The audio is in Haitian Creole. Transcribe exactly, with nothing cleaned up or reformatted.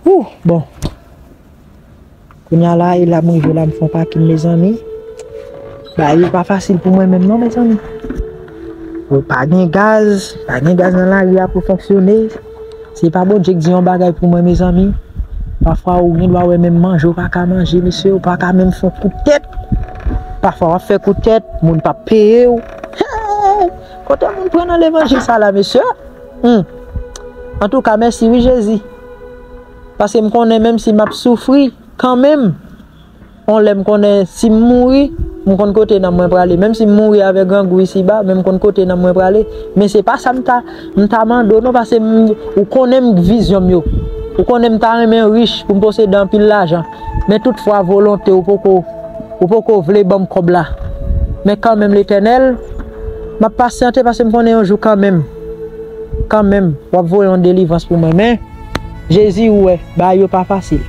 Ou, bon. Kounye a la, e la m rive la, m fè yon pakin, mezanmi. Bagay yo pa fasil pou mwen menm non, mezanmi. Ou pa gen gaz, pa gen gaz nan lari a pou fonksyone. Se pa Bondye k di yon bagay pou mwen, mezanmi. Pafwa ou gen dwa wè menm manje ou pa ka manje, mesye, ou pa ka menm fè yon kout tèt. Pafwa w ap fè kout tèt, moun p ap peye w. Hey! Kote moun pran nan levanjil sa la, mesye? Hmm. Antouka, mèsi wi, Jezi. Paske m konnen menm si m ap soufri, kanmenm, yon lè m konnen si m mouri, m konn kote nanm mwen prale. Menm si m mouri avèk grangou isiba, men m konn kote nanm mwen prale. Men se pa sa m ta, m ta mande w non, paske m, ou konnen m vizyon m yo. Ou konnen m ta renmen rich pou m posede anpil lajan. Men toutfwa, volonte ou poko, ou poko vle ban m kòb la. Men kanmenm, Letènèl, m ap pasyante paske m konnen yon jou kanmenm, kanmenm, w ap voye yon delivrans pou mwen. Men, Jezi, ou wè, bagay yo pa fasil.